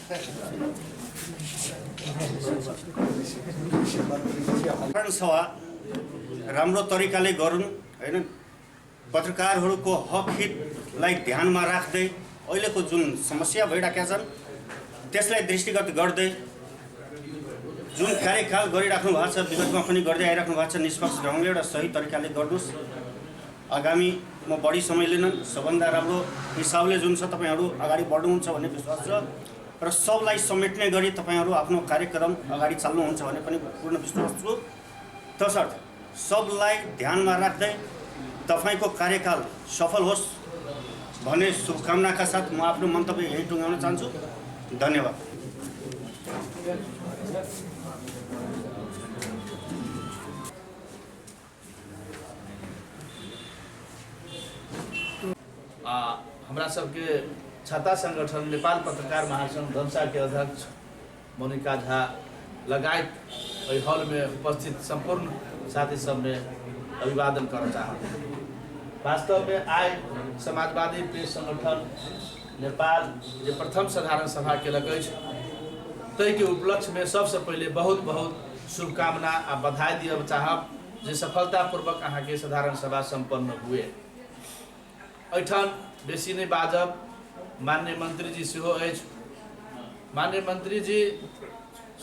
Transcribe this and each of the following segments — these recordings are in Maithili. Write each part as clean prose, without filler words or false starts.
सभा राम्रो तरिकाले गरून् हैन। पत्रकारहरूको हक हितलाई ध्यानमा राख्दै अहिलेको जुन समस्या भइराखेका छन् त्यसलाई दृष्टिगत गर्दै जुन कार्यकाल गरिराख्नु भएको छ, विगतमा पनि गर्दै आइराख्नु भएको छ, निष्पक्ष ढङ्गले र सही तरिकाले गर्नुहोस्। आगामी म बढी समय लिन, सबभन्दा राम्रो हिसाबले जुन छ तपाईँहरू अगाडि बढ्नुहुन्छ भन्ने विश्वास छ र सबलाई समेट्ने गरी तपाईँहरू आफ्नो कार्यक्रम अगाडि चाल्नुहुन्छ भन्ने पनि पूर्ण विश्वास छु। तसर्थ सबलाई ध्यानमा राख्दै तपाईँको कार्यकाल सफल होस् भन्ने शुभकामनाका साथ म आफ्नो मन्तव्य यहीँ टुङ्ग्याउन चाहन्छु। धन्यवाद। हमरा सबके छाता संगठन नेपाल पत्रकार महासंघ धनुषा के अध्यक्ष मोनिका झा लगायत एहि हॉल में उपस्थित संपूर्ण साथी सब में अभिवादन करऽ चाहब। वास्तव में आइ समाजवादी प्रेस संगठन नेपाल जे प्रथम साधारण सभा केलक अछि ताहिके उपलक्ष्य में सबसे पहिले बहुत बहुत शुभकामना आ बधाई दिअ चाहब जे सफलतापूर्वक अहाँके साधारण सभा सम्पन्न हुए। एहिठाम बेसी नहि बाजब, माननीय मंत्रीजी सेहो अछि। माननीय मंत्रीजी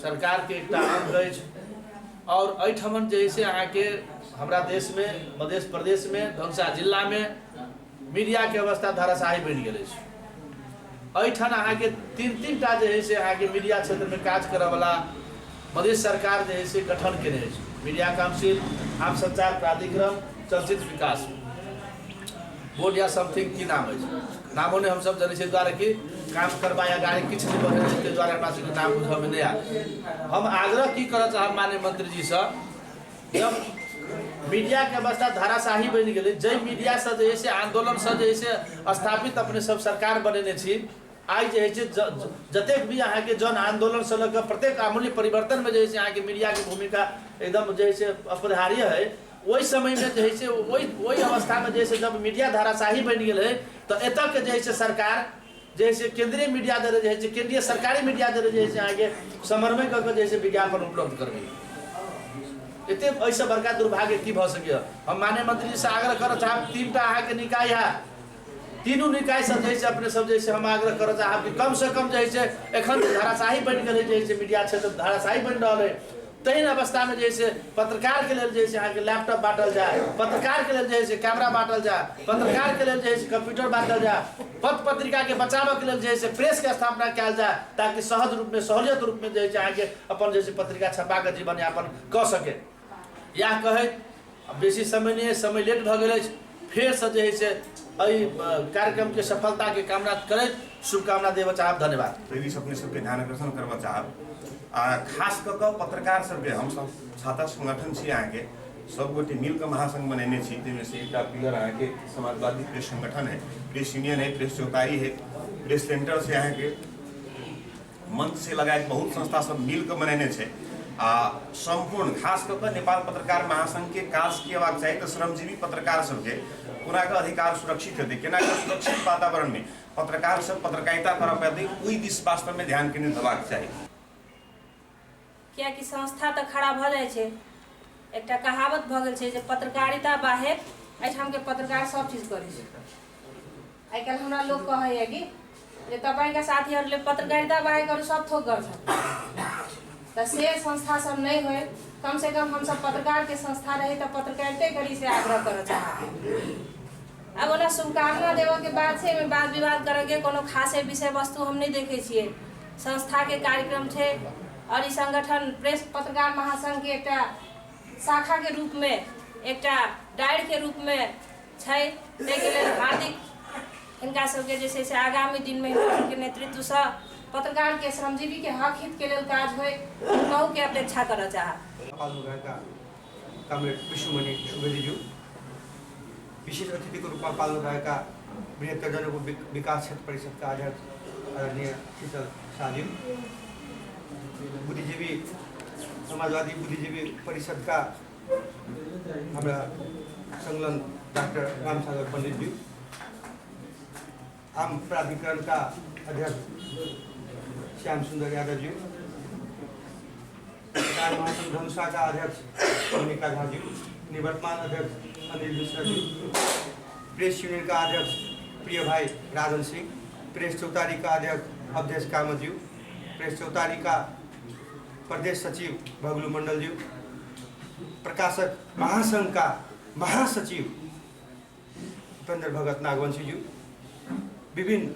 सरकारके एकटा अंग अछि और एहिठाम जे से अहाँके हमरा देशमे, मध्य प्रदेशमे, धनुषा जिलामे मीडियाके अवस्था धराशायी बनि गेल अछि। एहिठाम अहाँके तीन तीन टा जे है से अहाँके मीडिया क्षेत्रमे काज करऽवला मध्य सरकार जे है से गठन केने अछि। मीडिया काउंसिल, आम संचार प्राधिकरण, चलचित्र विकास बोर्ड या समथिंग की नाम अछि, नामो नहि हमसब जनै छियै, दुआरे कि काम करबा या गाड़ी किछु नहि बढ़ल छै, ताहि दुआरे हमरा सबके नाम बुझऽमे नहि आयल। हम आग्रह की करऽ चाहब माननीय मंत्रीजीसँ, जब मीडिया के अवस्था धराशाही बनि गेलै, जाहि मीडियासँ जे है से आन्दोलनसँ जे है से स्थापित अपने सब सरकार बनेने छी, आइ जे है से जतेक भी अहाँके जन आन्दोलनसँ लऽ कऽ प्रत्येक आमूल्य परिवर्तनमे जे है से अहाँके मीडियाके भूमिका एकदम जे है से अपरिहार्य है। ओहि समयमे जे है से ओहि अवस्थामे जे है से जब मीडिया धराशाही बनि गेल है तऽ एतऽके जे है से सरकार जे है से केंद्रीय मीडिया दरे जे है से केंद्रीय सरकारी मीडिया दरे जे है से अहाँके समन्वय कऽ कऽ जे है से विज्ञापन उपलब्ध करबै। एते एहिसँ बड़का दुर्भाग्य की भऽ सकैए। हम माननीय मंत्रीजीसँ आग्रह करऽ चाहब, तीन टा अहाँके निकाय है, तीनू निकायसँ जे है से अपने सब जे है से हम आग्रह करऽ चाहब कि कमसँ कम जे है से एखन धराशाही बनि गेल है जे है से मीडिया क्षेत्र धराशाही बनि रहल है, तेहन अवस्थामे जे है से पत्रकारके लेल जे है से अहाँके लैपटॉप बाँटल जाय, पत्रकारके लेल जे है से कैमरा बाँटल जाय, पत्रकारके लेल जे है से कंप्यूटर बाँटल जाय, पत्र पत्रिकाके बचाबऽके लेल जे है से प्रेसके स्थापना कयल जाय ताकि सहज रूपमे सहूलियत रूपमे जे है से अहाँके अपन जे है से पत्रिका छपा कऽ जीवन यापन कऽ सके। इएह कहैत बेसी समय नहि, समय लेट भऽ गेल अछि, फेरसँ जे है से एहि कार्यक्रमके सफलताके कामना करैत शुभकामना देबऽ चाहब। धन्यवाद। ताहि अपने सबके ध्यान आकर्षण करबऽ चाहब आ खास कऽ कऽ पत्रकार सबके, हमसब छाता संगठन छी अहाँके सब गोटे मिल कऽ महासंघ बनेने छी, ताहिमे से एकटा पिलर अहाँके समाजवादी प्रेस संगठन है, प्रेस यूनियन है, प्रेस चौपाई है, प्रेस सेंटर से अहाँके मंच से लगायत बहुत संस्था सब मिल कऽ बनेने छै। आ सम्पूर्ण खास कऽ कऽ नेपाल पत्रकार महासंघके काज की हेबाक चाही तऽ श्रमजीवी पत्रकार सबके कोना कऽ अधिकार सुरक्षित हेतै, केना कऽ सुरक्षित वातावरणमे पत्रकार सब पत्रकारिता करऽ पेतै, ओहि दिस वास्तवमे ध्यान केन्द्रित हेबाक चाही। कियाकि संस्था तऽ खड़ा भऽ जाइ छै, एकटा कहावत भऽ गेल छै जे पत्रकारिता बाहेक एहिठामके पत्रकार सब चीज करै छै। आइ काल्हि हमरा लोक कहैए कि जे तपाईँका साथीहरूले पत्रकारिता बाहेक अरू सब थोक गर्छन्, तऽ से संस्था सब नहि होइ, कम से कम हमसब पत्रकारके संस्था रही तऽ पत्रकारिते करी से आग्रह करऽ चाहब। आब ओना शुभकामना देबऽके बात छै, एहिमे वाद विवाद करऽके कोनो खासे विषय वस्तु हम नहि देखै छियै। संस्थाके कार्यक्रम छै आओर ई संगठन प्रेस पत्रकार महासंघके एकटा शाखाके रूपमे, एकटा डायरके रूपमे छै, ताहिके लेल हार्दिक हिनका सबके जे छै से आगामी दिनमे हिनका सबके नेतृत्वसँ पत्रकारके श्रमजीवीके हक हितके लेल काज होइ तहूके अपेक्षा करऽ चाहब। पाल्नुभएका कामरेड विश्वमणि सुवेदीज्यू, विशेष अतिथिको रूपमा पाल्नुभएका बृहत्तर जनकपुर विकास क्षेत्र परिषदका अध्यक्ष आदरणीय शीतल शाहज्यू, बुद्धिजीवी समाजवादी बुद्धिजीवी परिषदका हाम्रा संलग्न डाक्टर रामसागर पण्डितज्यू, आम प्राधिकरणका अध्यक्ष श्याम सुन्दर यादवज्यू, पत्रकार महासंघ धनुषाका अध्यक्ष मोनिका झाज्यू, निवर्तमान अध्यक्ष अनिल मिश्रज्यू, प्रेस यूनियनका अध्यक्ष प्रिय भाइ राजन सिंह, प्रेस चौतारीका अध्यक्ष अवधेश कामतज्यू, प्रेस चौतारीका प्रदेश सचिव भगलु मण्डलज्यू, प्रकाशक महासङ्घका महासचिव उपेन्द्र भगत नागवंशीज्यू, विभिन्न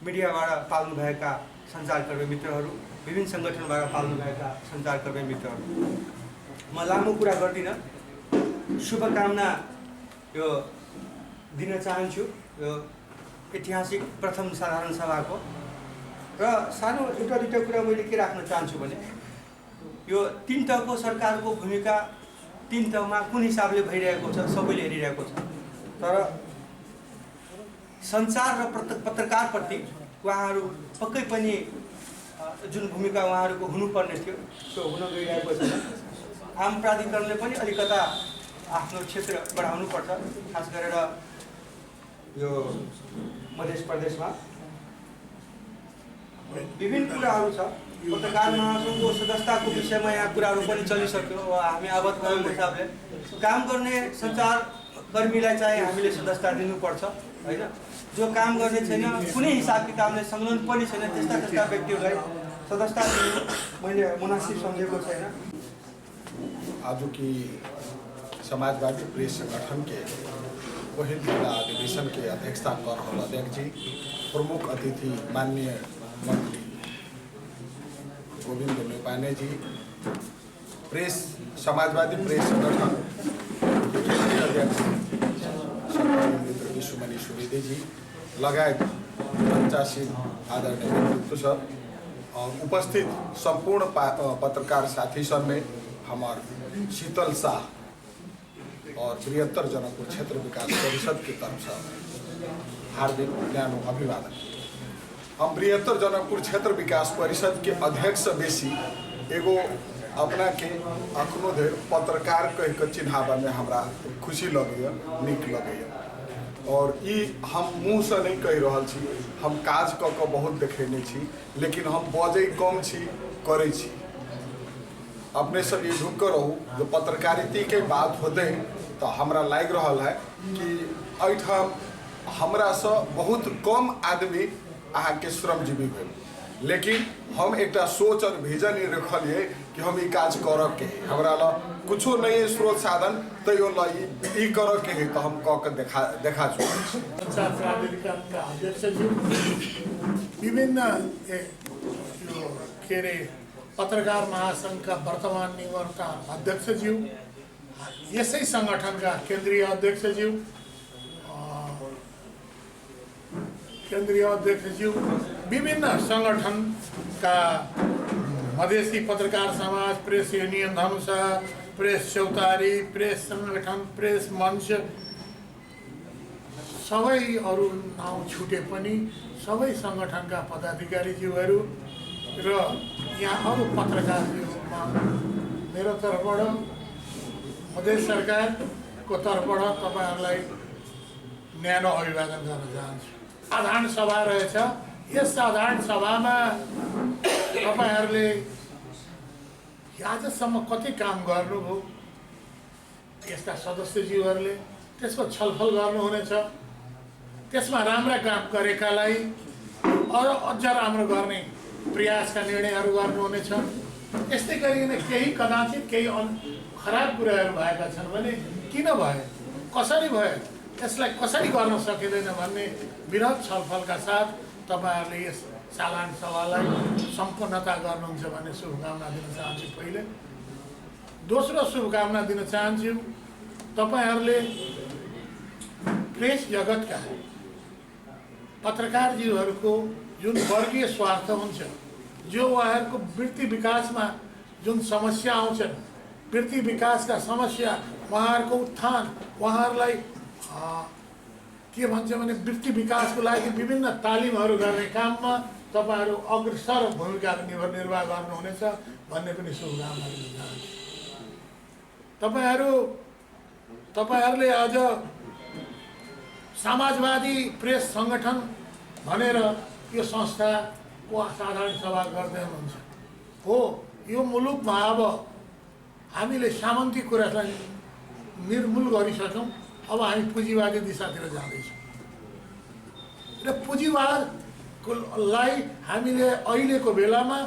मिडियाबाट पाल्नुभएका सञ्चारकर्मी मित्रहरू, विभिन्न सङ्गठनबाट पाल्नुभएका सञ्चारकर्मी मित्रहरू, म लामो कुरा गर्दिनँ। शुभकामना यो दिन चाहन्छु यो ऐतिहासिक प्रथम साधारण सभाको। र सानो एउटा दुईवटा कुरा मैले के राख्न चाहन्छु भने यो तीन तहको सरकारको भूमिका तीन तहमा कुन हिसाबले भइरहेको छ सबैले हेरिरहेको छ, तर सञ्चार र पत्रकारप्रति उहाँहरू पक्कै पनि जुन भूमिका उहाँहरूको हुनुपर्ने थियो त्यो हुन गइरहेको छैन। आम प्राधिकरणले पनि अलिकता आफ्नो क्षेत्र बढाउनुपर्छ, खास गरेर यो मध्य प्रदेशमा विभिन्न कुराहरू छ। पत्रकार महासङ्घको सदस्यताको विषयमा यहाँ कुराहरू पनि चलिसक्यो। हामी आबद्ध भएको हिसाबले काम गर्ने सञ्चारकर्मीलाई चाहिँ हामीले सदस्यता दिनुपर्छ होइन। जो काम गर्ने छैन, कुनै हिसाब किताबले संलग्न पनि छैन, त्यस्ता त्यस्ता व्यक्तिहरूलाई सदस्यता दिनु मैले मुनासिब सम्झेको छैन। आज की समाजवादी प्रेस संगठन के पहिल जिला अधिवेशन के अध्यक्षता कर रहल अध्यक्ष जी, प्रमुख अतिथि माननीय मंत्री गोविंद न्यौपाने जी, प्रेस समाजवादी प्रेस संगठन के केंद्रीय अध्यक्ष मित्र विश्वमणि सुवेदी जी लगायत पंचासीन आदरणीय नेतृत्व सब और उपस्थित संपूर्ण पत्रकार साथी सब में हमार शीतल शाह और बृहत्तर जनकपुर क्षेत्र विकास परिषद की तरफ से हार्दिक न्यानो अभिवादन। हम बृहत्तर जनकपुर क्षेत्र विकास परिषद के अध्यक्ष से बेसी एगो अपना के अखनो धरि पत्रकार कह के चिन्हाबा में हमरा खुशी लगैया, नीक लगैया। और ई हम मुँह से नहीं कहि रहल छी, हम काज कऽ के बहुत देखेने छी, लेकिन हम बजै कम छी, करै छी। अपने सब ये ढुक के रहू जो पत्रकारिता के बात होते तो हमरा लागि रहल है कि एहिठाम हमरा से बहुत कम आदमी अहाँके श्रमजीवी भेल, लेकिन हम एकटा सोच और विजन रखलिए कि हम ई काज करऽ के है। हमरा ल कुछो नहीं स्रोत साधन तैयो ल ई करऽ के है तो हम कऽ के देखा चुकल छी। संचार प्राधिकरणका अध्यक्षज्यू, विभिन्न यो के अरे पत्रकार महासङ्घका वर्तमान निवर्तमान अध्यक्षज्यू, यसै सङ्गठनका केन्द्रीय अध्यक्षज्यू, विभिन्न सङ्गठनका मधेसी पत्रकार समाज, press union Dhanusha, press Chautari, press सङ्गठन, प्रेस मञ्च, सबै अरू नाउँ छुटे पनि सबै सङ्गठनका पदाधिकारीज्यूहरू र यहाँ अरू पत्रकारज्यूमा मेरो तर्फबाट, मधेस सरकारको तर्फबाट तपाईँहरूलाई न्यानो अभिवादन गर्न चाहन्छु। साधारण सभा रहेछ, यस साधारण सभामा तपाईँहरूले आजसम्म कति काम गर्नुभयो यसका सदस्यज्यूहरूले त्यसको छलफल गर्नुहुनेछ। त्यसमा राम्रा काम गरेकालाई अझ राम्रो गर्ने प्रयासका निर्णयहरू गर्नुहुनेछ। यस्तै गरिकन केही कदाचित केही खराब कुराहरू भएका छन् भने किन भए, कसरी भए, यसलाई कसरी गर्न सकिँदैन भन्ने बृहत छलफलका साथ तपाईँहरूले यस साधारण सभालाई सम्पन्नता गर्नुहुन्छ भन्ने शुभकामना दिन चाहन्छु। पहिले दोस्रो शुभकामना दिन चाहन्छु, तपाईँहरूले प्रेस जगतका पत्रकारज्यूहरूको जुन वर्गीय स्वार्थ हुन्छ, जो उहाँहरूको वृत्ति विकासमा जुन समस्या आउँछन्, वृत्ति विकासका समस्या, उहाँहरूको उत्थान, उहाँहरूलाई के भन्छ भने वृत्ति विकासको लागि विभिन्न तालिमहरू गर्ने काममा तपाईँहरू अग्रसर भूमिका निर्वाह गर्नुहुनेछ भन्ने पनि शुभकामना दिन चाहन्छु। तपाईँहरूले अझ समाजवादी प्रेस सङ्गठन भनेर यो संस्था को साधारण सभा गर्दै हुनुहुन्छ। हो, यो मुलुकमा अब हामीले सामन्ती कुरालाई निर्मूल गरिसक्यौँ, अब हामी पुँजीवादी दिशातिर जाँदैछौँ र पुँजीवादलाई हामीले अहिलेको बेलामा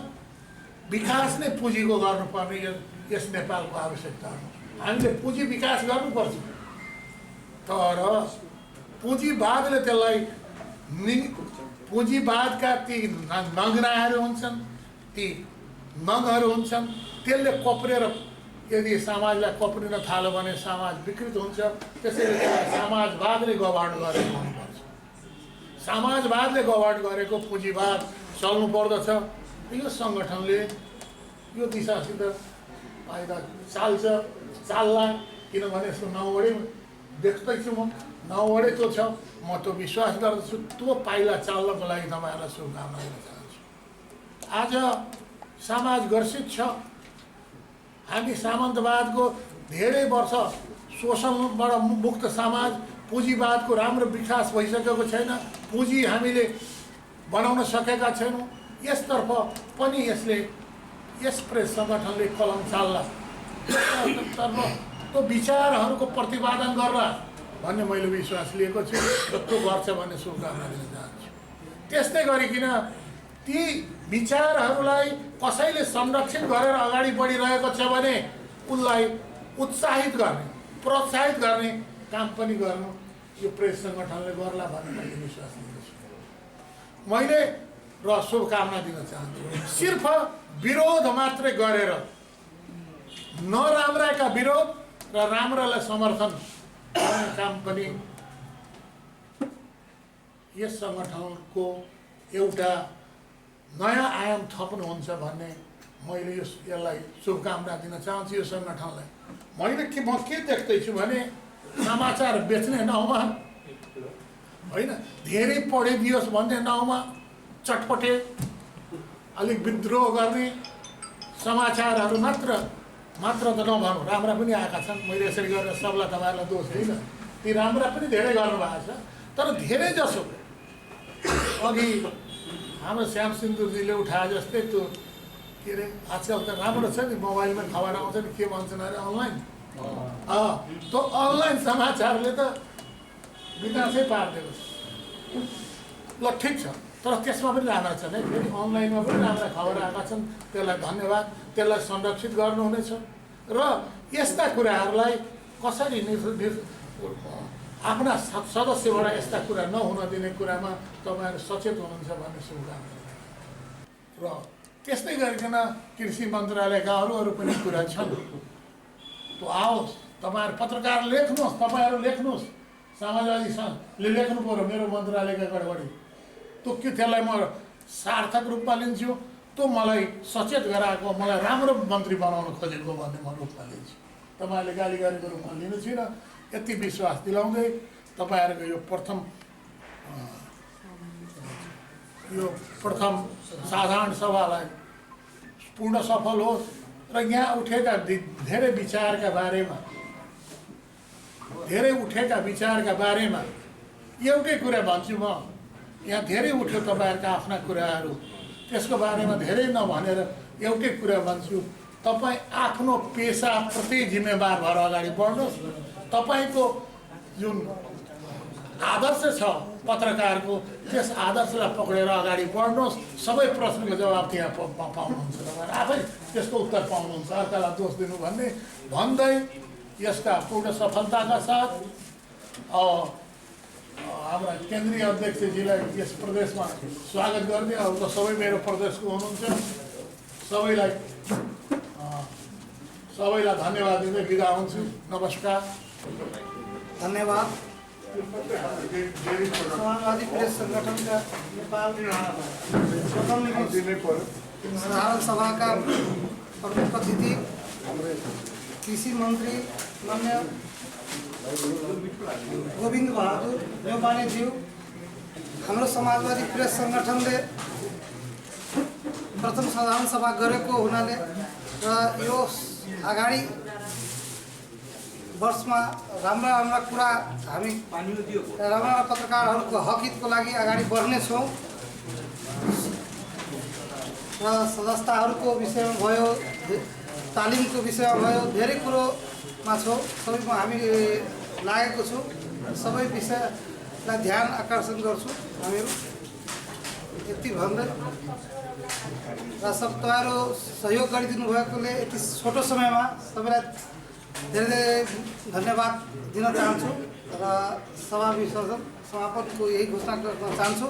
विकास नै पुँजीको गर्नुपर्ने यस नेपालको आवश्यकता हो। हामीले पुँजी विकास गर्नुपर्छ, तर पुँजीवादले त्यसलाई पुँजीवादका ती नगनाहरू हुन्छन्, ती नगहरू हुन्छन्, त्यसले कप्रेर यदि समाजलाई कप्रिन थाल्यो भने समाज विकृत हुन्छ। त्यसैले त्यसलाई समाजवादले गभर्न गरेको हुनुपर्छ। समाजवादले गभर्न गरेको पुँजीवाद चल्नु पर्दछ। यो सङ्गठनले यो दिशासित फाइदा चाल्छ, चाल्ला, किनभने यसको नौवडै देख्दैछु म, नौवडै त्यो छ, म त्यो विश्वास गर्दछु। त्यो पाइला चाल्नको लागि तपाईँहरूलाई शुभकामना दिन चाहन्छु। आज समाज ग्रसित छ। हामी सामन्तवादको धेरै वर्ष शोषणबाट मुक्त समाज, पुँजीवादको राम्रो विकास भइसकेको छैन, पुँजी हामीले बनाउन सकेका छैनौँ। यसतर्फ पनि यसले यस प्रेस सङ्गठनले कलम चाल्ला, यसतर्फ त्यो विचारहरूको प्रतिपादन गर्ला भन्ने मैले विश्वास लिएको छु र त्यो गर्छ भन्ने शुभकामना दिन चाहन्छु। त्यस्तै गरिकन ती विचारहरूलाई कसैले संरक्षण गरेर अगाडि बढिरहेको छ भने उसलाई उत्साहित गर्ने, प्रोत्साहित गर्ने काम पनि गर्नु यो प्रेस सङ्गठनले गर्ला भन्ने मैले विश्वास लिएको छु मैले र शुभकामना दिन चाहन्छु। सिर्फ विरोध मात्रै गरेर नराम्राका विरोध र राम्रालाई समर्थन गर्ने काम पनि यस सङ्गठनको एउटा नयाँ आयाम थप्नुहुन्छ भन्ने मैले यसलाई शुभकामना दिन चाहन्छु। यो सङ्गठनलाई मैले म के देख्दैछु भने समाचार बेच्ने नाउँमा होइन, धेरै पढिदियोस् भन्ने नाउँमा चटपटे अलिक विद्रोह गर्ने समाचारहरू मात्र मात्र त नभनौँ, राम्रा पनि आएका छन्। मैले यसरी गरेर सबलाई तपाईँहरूलाई दोष होइन, ती राम्रा पनि धेरै गर्नुभएको छ, तर धेरै जसो अघि हाम्रो श्याम सिन्दुरजीले उठाए जस्तै त्यो के अरे आजकल त राम्रो छ नि, मोबाइलमा खबर आउँछ नि, के भन्छन् अरे अनलाइन, त्यो अनलाइन समाचारले त विनाशै पारिदिएको छ। ल ठिक छ, तर त्यसमा पनि राम्रा छन् है, फेरि अनलाइनमा पनि राम्रा खबर आएका छन्, त्यसलाई धन्यवाद, त्यसलाई संरक्षित गर्नुहुनेछ र यस्ता कुराहरूलाई कसरी आफ्ना सदस्यबाट यस्ता कुरा नहुन दिने कुरामा तपाईँहरू सचेत हुनुहुन्छ भन्ने शुभकामना। र त्यस्तै गरिकन कृषि मन्त्रालयका अरू अरू पनि कुरा छन्, त्यो आओस्, तपाईँहरू पत्रकार लेख्नुहोस्, तपाईँहरू लेख्नुहोस्, समाजवादी सङ्घले लेख्नु पऱ्यो मेरो मन्त्रालयका गडबडी, त्यो के त्यसलाई म सार्थक रूपमा लिन्छु, त्यो मलाई सचेत गराएको, मलाई राम्रो मन्त्री बनाउन खोजेको भन्ने म रूपमा लिन्छु, तपाईँहरूले गाली गरेको रूपमा लिनु छुइनँ। यति विश्वास दिलाउँदै तपाईँहरूको यो प्रथम साधारण सभालाई पूर्ण सफल होस् र यहाँ उठेका धेरै विचारका बारेमा एउटै कुरा भन्छु म, यहाँ धेरै उठ्यो तपाईँहरूका आफ्ना कुराहरू, त्यसको बारेमा धेरै नभनेर एउटै कुरा भन्छु, तपाईँ आफ्नो पेसाप्रति जिम्मेवार भएर अगाडि बढ्नुहोस्। तपाईँको जुन आदर्श छ पत्रकारको, त्यस आदर्शलाई पक्रेर अगाडि बढ्नुहोस्। सबै प्रश्नको जवाब त्यहाँ पाउनुहुन्छ, तपाईँहरू आफै त्यसको उत्तर पाउनुहुन्छ, अर्कालाई दोष दिनु भन्ने भन्दै यसका पूर्ण सफलताका साथ हाम्रा केन्द्रीय अध्यक्षजीलाई यस प्रदेशमा स्वागत गर्ने, अब त सबै मेरो प्रदेशको हुनुहुन्छ, सबैलाई सबैलाई धन्यवाद दिँदै बिदा हुन्छु। नमस्कार, धन्यवाद। समाजवादी प्रेस संगठन का नेपाल प्रथम साधारण सभा का प्रमुख अतिथि कृषि मंत्री माननीय गोविन्द बहादुर न्यौपानेज्यू, हाम्रो समाजवादी प्रेस संगठनले प्रथम साधारण सभा गरेको हुनाले र यो अगाडि वर्षमा राम्रा राम्रा कुरा हामी राम्रा राम्रा पत्रकारहरूको हक हितको लागि अगाडि बढ्नेछौँ। र सदस्यताहरूको विषयमा भयो, तालिमको विषयमा भयो, धेरै कुरोमा छौँ। सबैमा हामी लागेको छौँ। सबै विषयलाई ध्यान आकर्षण गर्छौँ हामीहरू। यति भन्दै र सब तपाईँहरू सहयोग गरिदिनु भएकोले यति छोटो समयमा सबैलाई धेरै धेरै धन्यवाद दिन चाहन्छु र सभा विसर्जन समापनको यही घोषणा गर्न चाहन्छु।